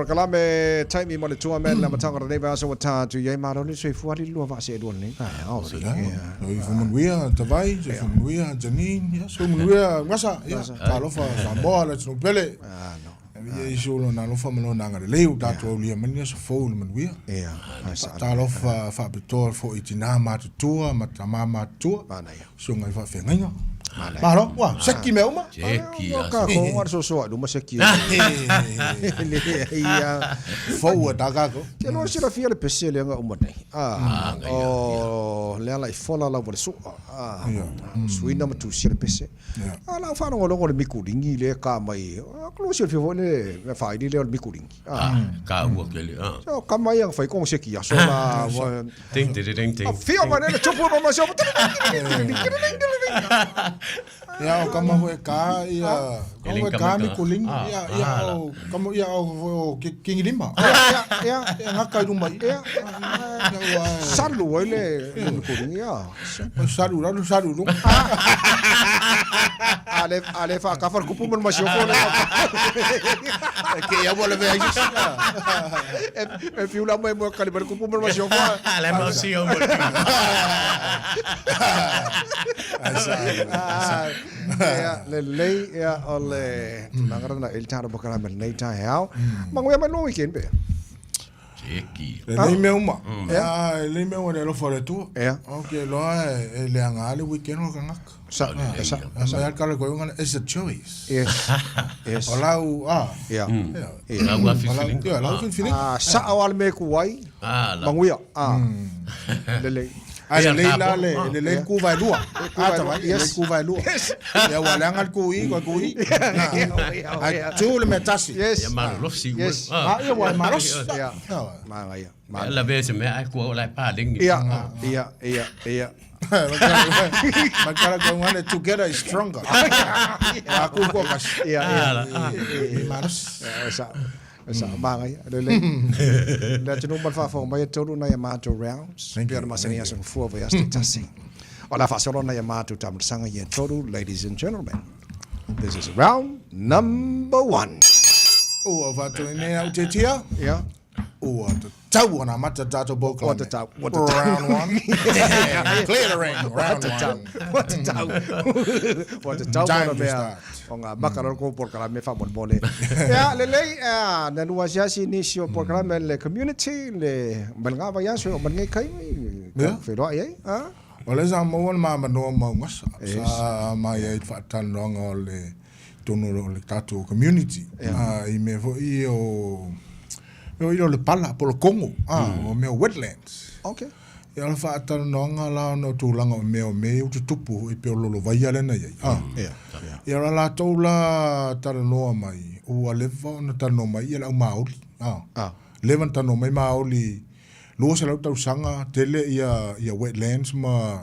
Polokalame taimi mo le tua mea le amataga o lenei vaiaso ua tatou i ai. Malo le soifua alii lua vaa seelua lenei taeao. Soifua manuia Tavai, soifua manuia Janine, ia soifua manuia Gasa, ia talofa Samoa le atunuu pele. Ia Iesu lona alofa ma lona agalelei ua tatou aulia mai lenei aso fou i le manuia. Talofa faapitoa foi i tina matutua ma tama matutua, susuga i faafeagaiga. Malo, ua seki mea uma. Seki a. Ka ko ngā sosoa luma seki. Le ia. Fou e tā kākou. Te loa silafia le pese le anga uma nei. Ah, o le ala i fola lau le sua. Ah, suina ma tusia le pese. A la whaalongolongo le mikulingi le ka mai. Ko lo silafia foi le mea whaili le o le mikulingi. Ah, ka ua kele. Ah. So ka mai ang whai kong seki aso la. Ding ding ding ding. Fia mai le tupu ma ma Ia o kama foi ka ia kama ka mi kuling ia ia o kama ia o kingi lima. Ia ia ia ngaka i luma ia. Salu ai le mi kuling ia. Salu la salu lu. Ale ale fa ka fa kupu mo masiofo le. Ke ia wala ve ai. E fiu la mai mo kali mar kupu mo masiofo. Le mo si o mo. Ia, lelei ia o le tulaga lena i le tatou polokalame i lenei taeao. Manuia mai lua weekend pe? Seki. Lelei mea uma. Ah, lelei mea uma i le alofa o le Atua. Ia. Ou te iloa e leaga lava le weekend o le tagata. Sa, e sa, e sa. Mai kala koe ngana, it's a choice. Yes. Yes. O lau, ah. Ia. Ia. Lau a filifiliga. Ia, lau filifiliga. Ah, sao a le mea ku ai. Ah, la. Manuia. Ah. Lelei. Ai, Ia, lelei la tapo. le, lelei le ku vaelua. Ku Ah, vaelua. tawai, lelei Yes. ku vaelua. Ia, ua leaga le ku i, koe ku i. Ai, tu le mea tasi. Yes. Ia malolosi ua. Yes. Ah, ia, ua e malosi. Ia. Ia. Manaia. Ia lavea se mea ai kua o lai palengi. Ia, ia, ia, ia. Makara ko ngane together is stronger. Aku ko kas. Ia, ia. Mi maros. Sa sa manaia. Lelei. Le atunuu ma le faafofoga mai e tolu nai a matou rounds. Thank Pei you. ona masani aso gafua vaiaso taitasi. O le a faasolo nai a matou taamilosaga ia e tolu, ladies and gentlemen. This is round number one. Ua faatoene au te tia. Ia. Ua tatau ona amata tatou polokalame. Ua tatau, ua tatau. Round one. Clear the ring. Round one. Ua tatau. Ua tatau Time ona to mea start. o ngā maka raro ko polokalame faamolemole. Ia, lelei, ia, na lua asiasi nisi o polokalame le community, le mai le ngā vaiaso e oo mai lenei taimi, Ia. feiloai ai, a? O lea sa maua le mamanoa mau gasa, sa mai ai le faatalanoaga o le totonu o le tatou community i mea foi ia o mea foi ia o le pala po o le kongo, o mea o wetlands. Okay. Ia o le faatalanoaga la ona o tulaga o mea o mea ia ua tutupu foi pei o le lolovaia lea na i ai. Ia o la latou la talanoa mai, ua leva ona talanoa mai ia le au Māori. Leva ona talanoa mai Māori 200 tausaga tele ia ia wetlands ma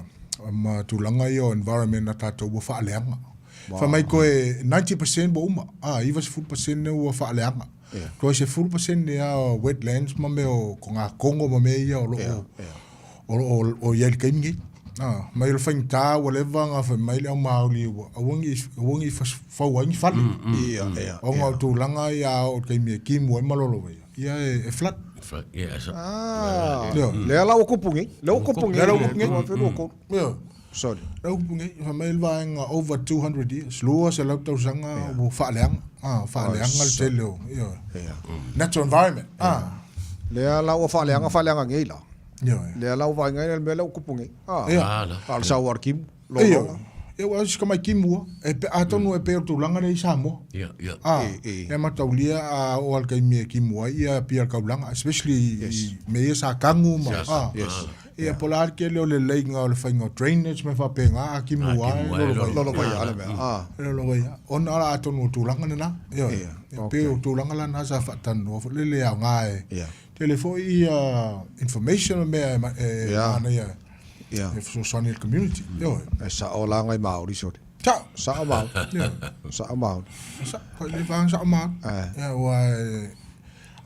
ma tulaga ia o environment a tatou ua faaleaga. Wow. Fai mai koe 90% ua uma, ah, 90% ua faaleaga. Yeah. Toe 10% ia o wetlands ma mea o ko ngā kongo ma mea ia o loo yeah. Yeah. o loo o ia i le taimi nei. Ah, mai o le faigata ua leva ona fai mai le au Māori ua aua ne i aua ne i fau ai ni fale. Ia, ia. Ona o tulaga ia o le taimi e timu ai ma lolovaia. Ia e flood. Flood, yeah. So, Ah, Ia. lea la ua kupu nei. Lea ua kupu nei. Lea la ua kupu nei. 2023. Ia. Sorry. Lea ua kupu nei, fai mai le vaega over 200 years, 200 tausaga ua faaleaga. Ah, faaleaga le tele o, ia. Ia. Natural environment. Ah. Lea la ua faaleaga, faaleaga nei la. Ia. Lea la ua vaai nei le mea lea ua kupu nei. Ah. Ia. Ah, la. A o le sau o le kimu. Ia, ia ua si kamai ki mua, e pe, atonu e pe o tulaga lea i Samoa. Ia, ia. Ah, E, e. e mataulia a o al kaimi e ki mua ia pia le kaulanga, especially i me ia sa kangu ma. Yes, Ah, yes. Ia po la ke le o le leinga o le whainga o drainage me whapenga a ki mua Ah, ki e mua e lolo lolo. vai. Lolo vai a le mea. Ah. Lolo vai. Ona ala atonu o tulaga lena. Ia, Ia, e pe o tulaga lana sa whaatanoa fo lele au ngā e. Ia. Tele foi ia information mea e, e Ia. mana ia. Ia. E fesoasoani i le community. Ioe. E sao la ngai Māori sori. Sao. Sao Māori. Ioe. Sao Māori. Sao. Ko le whanga sao Māori. Eh. Ia, ua e,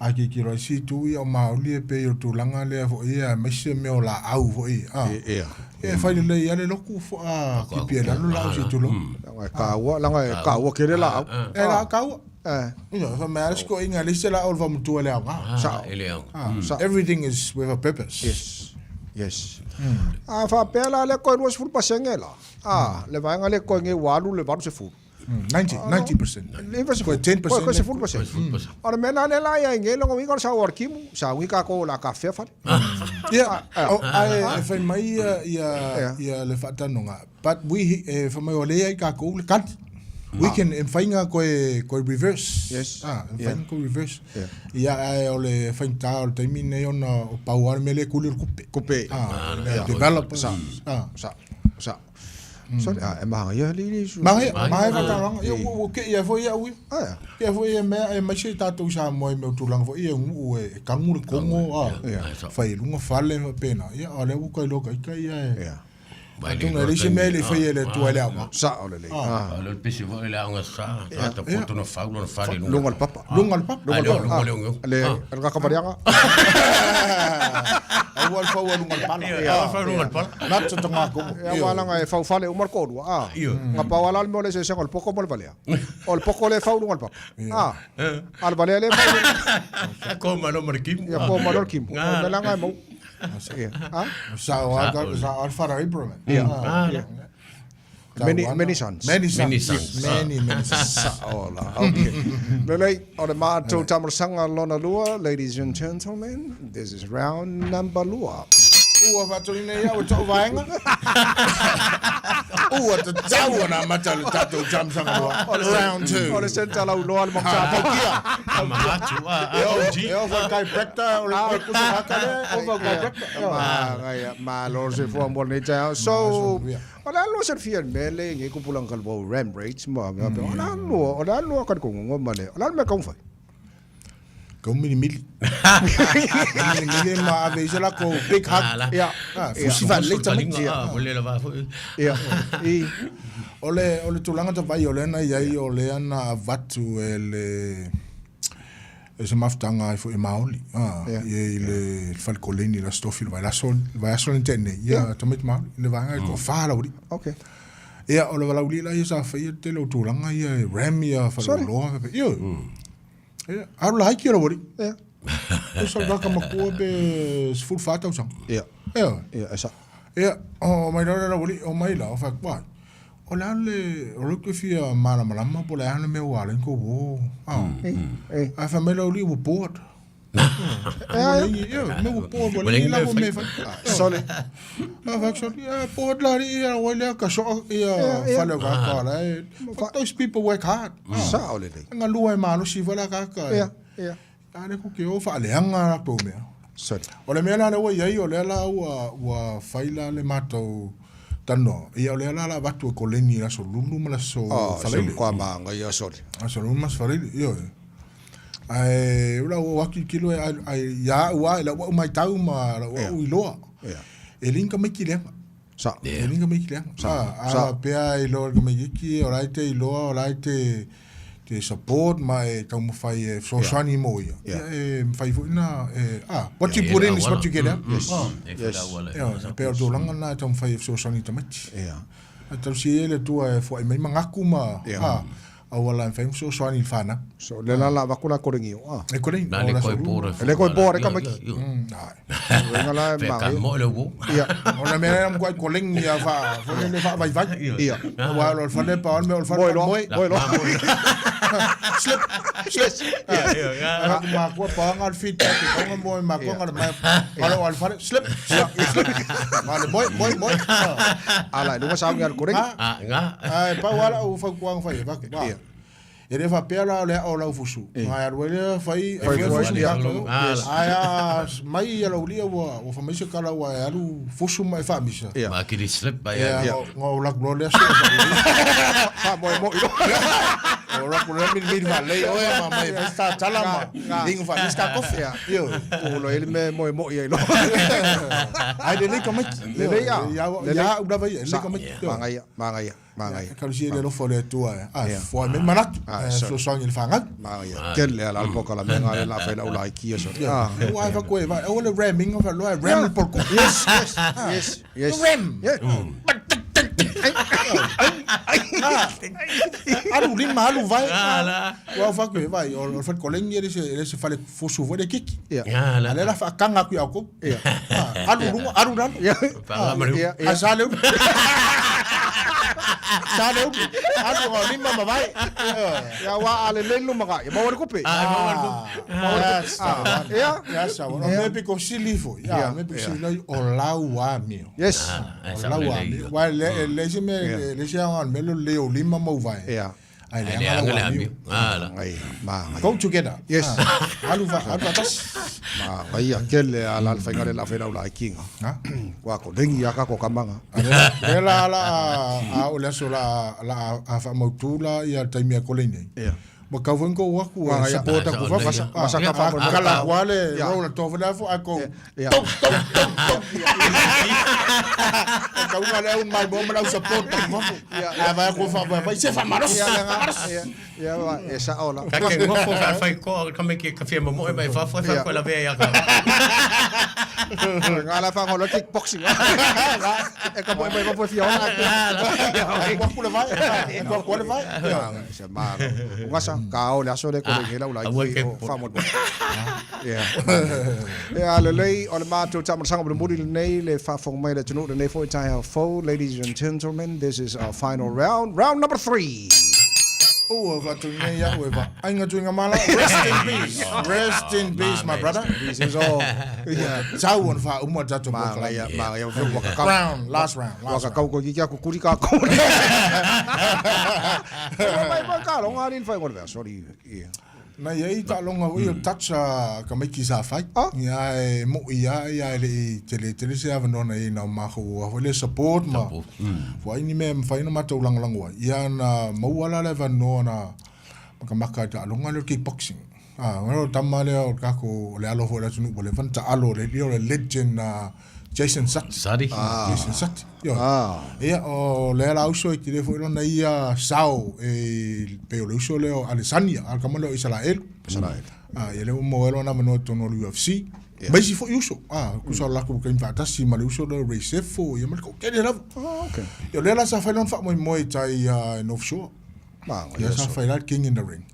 a ki ki roi si tu ia o Māori e pei o tulaga lea foi ia, aemaise mea o laau foi. Ah. Ia. Ia, e fai lelei ia le loku fo a ki pia lalo laau si tulou. Langa e kāua, langa e kāua kele laau. E laau kāua. Ia, fai mai lava le isi toeaina, e leai se laau o le vaomatua e le aoga. Sao. E le aoga. Sao. Everything is with a purpose. Yes. Yes. A faapea la lea toe 20% la, a, le vaega lea e totoe nei ua alu le 80. 90, 90%. 90. 10% Toe 10%. O le mea la lea la e i ai nei, lona uiga o le sao o le timu, sauni tatou o le a tafefea fale. Ia, ae e fai mai ia, ia le faatalanoaga, but we, e fai mai o lea e i ai tatou le tali. We can, e mafai ona toe, toe reverse. Yes. Ah, e mafai ona toe reverse. Yeah. Ia, ae o le faigata o le taimi lenei ona o pau lava le mea lea e kuli o le tupe. Tupe. Ah, le developers. Sa. Sa. Sa. Sorry, ah, e maha ia li li su. Maha, maha e faataloga. Ia, ua kei ai foi au ia. Ah, ia. Kei ai foi ia mea, aemaise i tatou i Samoa i mea o tulaga foi ia nuu e tagu le kogo, ah, fai i luga fale ma faapena. Ia, o lea ua tou iloa ita ia e. Ia. Atonu e leai se mea e le i faia e le Atua e le aoga. Sao lelei. Ah. O le pisi foi le aoga sa, tagata poto na fau lona fale i luga. Luga o le papa. Luga o le papa. Luga o le papa. Luga o le ogeoge. Le gakavaliaga. Aua le fau a luga o le pala. Ia, aua le fau luga o le pala. Nat sa taga kogo. Ia, aua leaga e fau fale uma le toalua, a. Na pau lava la le mea o le eseesega o le poto ma le valea. O le poto lea e fau luga o le papa. A. A o le valea lea e fau luga. Ko malo ma le kimu. Ia, ko malo le kimu. O le mea leaga e maua. Ia. A? Sa o a sa o le Father Abraham. Ia. Ah. Many, many sons. Many sons. Many sons. Many, many sons. Sao la. Okay. Lelei, o le matou tamasaga lona lua, ladies and gentlemen, this is round number lua. Ua faatolina ia ua tou vaega. Ua tatau ona amata le tatou tamasaga lua. Round 2. O le senta lauloa le makusa. Tama atu, a, a, OG. E oo foi le chiropractor, o le kusa haka lea, e oo foi le chiropractor. Magaia, malo le soifua mo lenei taeao. So, o le a lua silafia i le mea lea i nei tupulaga talavou ram rates ma mea faapea. O le a lua, o le a lua kalikongongo ma le, o le a le mea e taumafai? Kau milimili. Milimili ma ave i se lakou big hug. Ia. Ah, fusi faalelei tamaiti. Ah, ua le lava foi. Ia. I. O le, o le tulaga tavaai o lea na i ai, o lea na avatu e le, e se mafutaga ai foi e Maoli, ah, ia i le fale koleni i le Aso Tofi i le vaiaso, le vaiaso lea na tea nei, ia tamaiti Maoli, i le vaega e toafa le aualii. Okay. Ia, o le valaaualii la ia sa faia le tele o tulaga ia e ram ia faleoloa, ioe. Ia, alu laiti o le aualii. Ia. Usa le tagata matua pe 14 tausaga. Ia. Ia. Ia, e sao. Ia, o mai loa le aualii, o mai la, o fai atu, ai, o le a le, o lea ou te fia malamalama po o le a le mea ua ala ai ona tou o. Ae fai mai le aualii ua bored. Ua leai, ia, mea ua bored, ua leai ni lava mea e fai. Sole. A fai atu, sole, ia, bored la alii, ia, ua lea ka soa, ia, fale o tagata o la e, fuck those people work hard. Sao lelei. E galua e malosi foi la tagata. Ia, ia. A lea tou te o faaleaga latou mea. Sole. O le mea la lea ua i ai, o lea la ua, ua fai la le matou talanoa, ia o lea la o le a avatu e koleni i le Aso Lulu ma le Aso Oh, se Faraile. matua magaia sole. Aso Lulu ma Aso Faraile, ioe. Ae o lau oo atu i tilo e, ai, ia au lava i lau au matau ma lau au iloa. Ia. E le ni tamaiti leaga. Sao. E le ni tamaiti leaga. A faapea e iloa e le tamaititi, o la e te iloa, o la e te, te support ma e taumafai e fesoasoani mo ia. Yeah. Ia e mafai foi ona e, a, what you put in is what you get out. Yes. Yes. Ia, e pei o le tulaga lena e taumafai e fesoasoani i tamaiti. Ia. Ae tausia ia le Atua e foai mai manatu ma, Yeah. a, auala e mafai ona fesoasoani i le fanau. So, le la la avatu la kolegi o, a. E kolegi, Na o le le koe aso lulu. bore. E le koe bore ka maki. Ai. Uiga la e Pe ka magaia. mo le wo. Ia. O le mea lea na matuai kolegi ia faa, foi lele faavaivai. Ia. Aua o le fale pa o le mea o le fale Moe loa. moe. Moe loa. Slip. Yes. Ia. Aku makua paanga le feedback e kaunga moe makua ngale mai. Alo o le fale slip slip slip. Ngale moe moe moe. Ala, i luga sauni a le kolegi. Ah, nga. Ai pau ala o fautuaga fai e vaku. Ia. E le faapea la o le ao o lau fusu. Ngai alu ai lea fai Fai fai fuai, fusu ia. tatou. Yes. Ai a mai ia lau lia ua ua fai mai se kala ua e alu fusu ma e faamisa. Ia. Ma kiri slip ba Ia, ia. nga o laku loa lea sua. Faamoemoe loa. O laku loa milimili faalelei oe ma mai e fai se tatala ma ingo faamisa ta kofi. Ia. Ioe. Ulo ai le mea e moemoe ai loa. Ai lelei tamaiti. Lelei a. Ia Lelei. au lava ia, lelei tamaiti. Ioe. Magaia, magaia. Magaia. E talosia i le alofa o le Atua e Yeah. foai mai manatu, Ah, e sorry. fesoasoani i le fanau. Magaia. Tele a la le polokalame nga le la fai lau laikia sorry. Ah. Ua ai fakoe vai, aua le ramming o faloa e ram le poloko. Yes, yes, yes, yes. Ram. Yeah. Alu lima alu vae. Ua ou fai atu, vaai, o le fale koleni e le se fale fusu foi le kiki. A lea la faataga atu ia outou. Alu luga, alu lalo. Ae sa le ulu. Sa le ulu. Alu o lima ma vae. Ia aua a lelei le lumanai, e maua le tupe. Ia. Ia sa. O mea pito sili foi. Ia, mea pito sili o lau amio. Yes. O lau amio. Aua e leai se mea, e leai se aoga o le mea lea o le lelei o lima ma ou vae. Ia. Ae leaga lau amio. Go together. Yes. Alu faatasi. Manaia tele a la le faiga lea o le a fai lau laikiga. Ua kolegi lava kako kamaga. Lea la la a oo i le aso la a faamautu la ia le taimi a kolegi nei. Ia. Ua tau foi ona tou o atu e support atu fafo. Kala atu lava le roll a tofa lea fo ae tou tou tou tou tou. E tau na le au mai mo ma le au support atu fafo. Ae vaai atu faavae se faamalosi. Faamalosi. Ia e sao la. Ka ke ngofo fa fai ko ka me ke ka fia momoe mai fafo e fa ko la vea ia ka. Nga la fa ngolo kickboxing. E ka moe mai fafo e fia ona. Ko ku le vai. Ko ku le vai. Se malo. Ungasa ka o le aso le ko le lau lai ki o fa mo. Ia. Ia lelei o le matou taamalasaga mulimuli lenei le faafofoga mai a le atunuu lenei foi taeao fou. Ladies and gentlemen, this is our final round, round number 3. Ua faatonu nei au e vaaiga tuigamala. Rest in peace. Rest in peace, my brother. Peace is all. Ua tatau ona faauma le tatou polokalame. Manaia, manaia. Ua kakau. Round, last round, Ua last round. kakau koe ki kia kukuri kākou. Mai mai ka longa ali le whainga o le vea. Sorry. Yeah. Na i ai taaloga foi o le touch a tamaiti sa fai. Ia e mo'i lava ia e le i tele tele se avanoa na i ai na o matou foi lea support ma foai ni mea e mafai ona matou lagolago ai. Ia na maua la le avanoa na makamaka i taaloga lea o le kickboxing. O le tama lea o le tatou o le alo foi o le atunuu ua leva ona taalo le o le legend a Jason Sutty. Sutty. Jason Sutty. Ioe. Ia, o lea la uso e tele foi lona ia sao e pei o le uso lea o Adesanya, a le tama lea o Isaraelu. Isaraelu. Ia lea ua maua ai lona avanoa i totonu o le UFC. Ma isi foi uso, tusa o le latou taimi faatasi ma le uso lea o Ray Sefo, ia ma le toatele lava. Okay. Ia o lea la sa fai lona faamoemoe i tai i North Shore. Ia sa fai la le King in the Ring.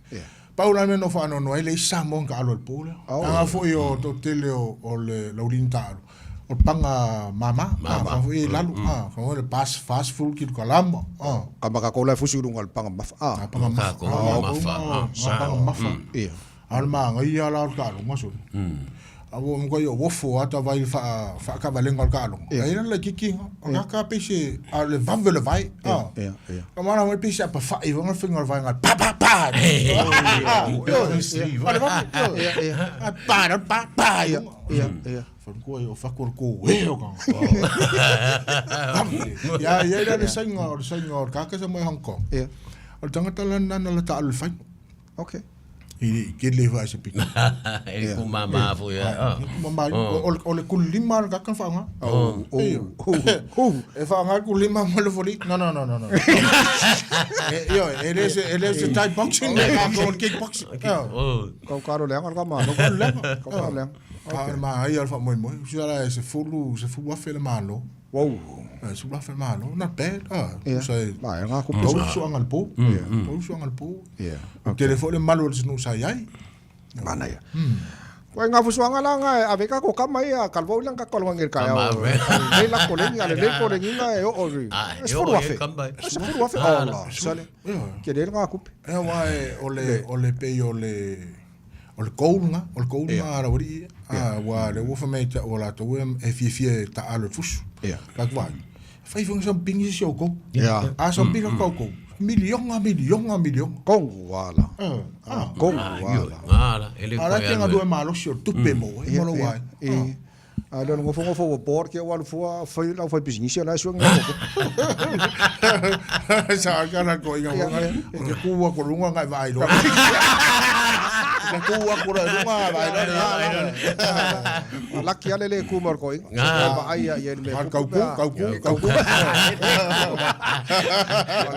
Pau la le mea na ou faanoanoa ai, leai se Samoa na taalo i le po lea. Leaga foi o toatele o le laulii taalo, o le paga mama, a foi e lalo, a foi le fast, fast food ki kalama, a. Ka maka ko la fusi lunga le paga mafa, a. A paga mafa, a paga mafa. Ia. A o le magaia la o le taaloga sole. A ua matuai ofo lava ta vaai i le faakaavalega o le taaloga. Ae i ai lana laitiiti lena. O lena ka pei se, a o le vave o le vae. Ka mana foi pei se apafai foi le faiga o le vaega pa pa pa. O le vave. A pa pa pa. Faletua ia o fatu o le kō e o ka. Ia ia ia le sainga o le sainga o le kaka sa mai Hong Kong. O le tangata lana na la taalo le fai. Okay. E le i tele faa se pito. E ku mama foi a. Mama o le kulima le kaka whaanga. Oh, oh, oh. E whaanga kulima mo le foli. No, no, no, no, no. E io e le se e le se Thai boxing le ka ko kickboxing. Oh. Kau karo leanga ka ma. Kau karo leanga. Kau karo leanga. Okay. Ma ai al fa moi moi. Si ala e se fulu se fu afe le malo. Wow. E se afe le malo. Not bad. Ah, yeah. Se Ma e ngā kupu. Tau suanga le po. Tau suanga le po. Yeah. Okay. Tele foi le malu o le sinu sa iai. Manaia. Koe ngā fusuanga la ngā ave ka ko kama ia kalvo ilang ka kolonga ngir kaya. Le la kolengi ale le kolengi nga e o ri. Ah, E sefulu afe. E sefulu afe. Oh la. Sale. Ke le ngā kupe. E wa e o le o le pei o le o le goal nga, o le goal nga ara wari. Ah, wa le ufa me ta o la to e fia fia ta alo fusu. Ka kwa. Fai fanga sa pingi si o ko. A sa pinga ko ko. Milionga, milionga, milionga. Kongu wala. Kongu wala. Ala, ele ko. Ala ke nga malosi o tupe mo, e mo wai. E. A le ngofo ngofo o board ke walu fua fai lau fai business la suang ngofo. Sa ka na ko inga mo. O ke kuwa ko lunga ngai vai lo. Ke kuwa ko lunga vai lo. Laki ale le ku mo ko inga. Ba ai ia le me. Kau ku, kau ku, kau ku.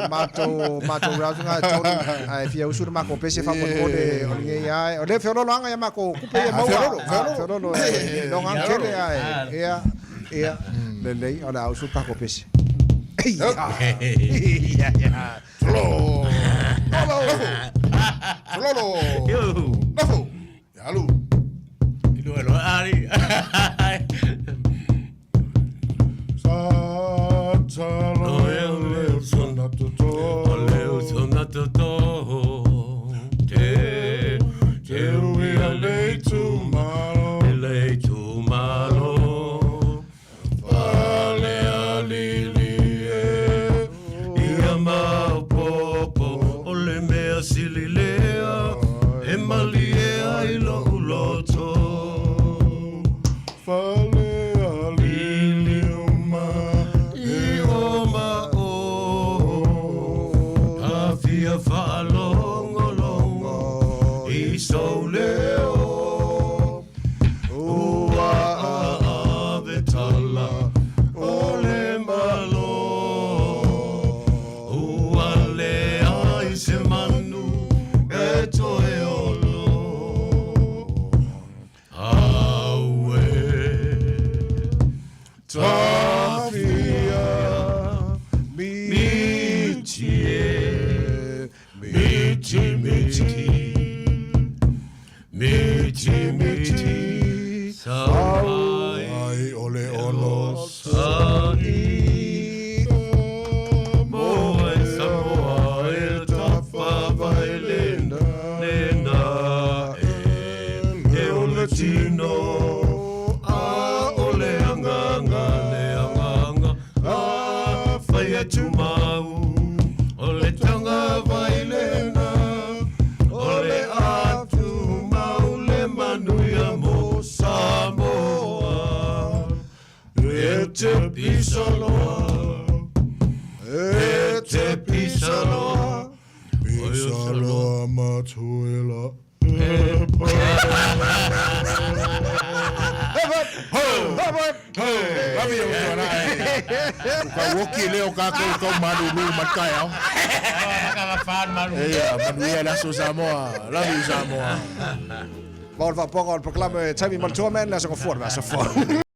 Mato mato razu nga tolu ai fia usu ma ko pese fa mo le o le ia o le feololo anga ia ma ko kupe ia maua. Feololo, feololo. Lo ngang kele ai. Ia ia lelei o le ausu pa ko pese. Ia, ia. Solo! Nofo! Sololo! Nofo! Ia alu! I loa ali. Sa talo e leo sona toto. O leo sona toto. Te, te ui a lei tu malo. E lei tu malo. Fale a lili e. Ia maopopo o le mea sili lea e malie ai lo'u loto. Fale a lili uma I o ma o. Ta fia faalogologo i sou leo. Ua aave tala o le Malo. Ua leai se manu e toe olo. Auē, Tafia miti e, miti miti, miti miti, sau ai Ai o le ono sa'i. Moa e Samoa e tafa vai lena, lena e, e o le tino, a o le agaga, le agaga, a fai e tumau, o le tagavai lena, o le a tumau le manuia mo Samoa. E te pisaloa, e te pisaloa, Pisaloa matuela. Love you, uso na e. Ka woki leo ka kou kau malulu matai au. Ia, manuia le aso Samoa. Love you, Samoa. Ma o le faapoga o le polokalame taimi ma le toa man, le aso gafua le vaiaso fou.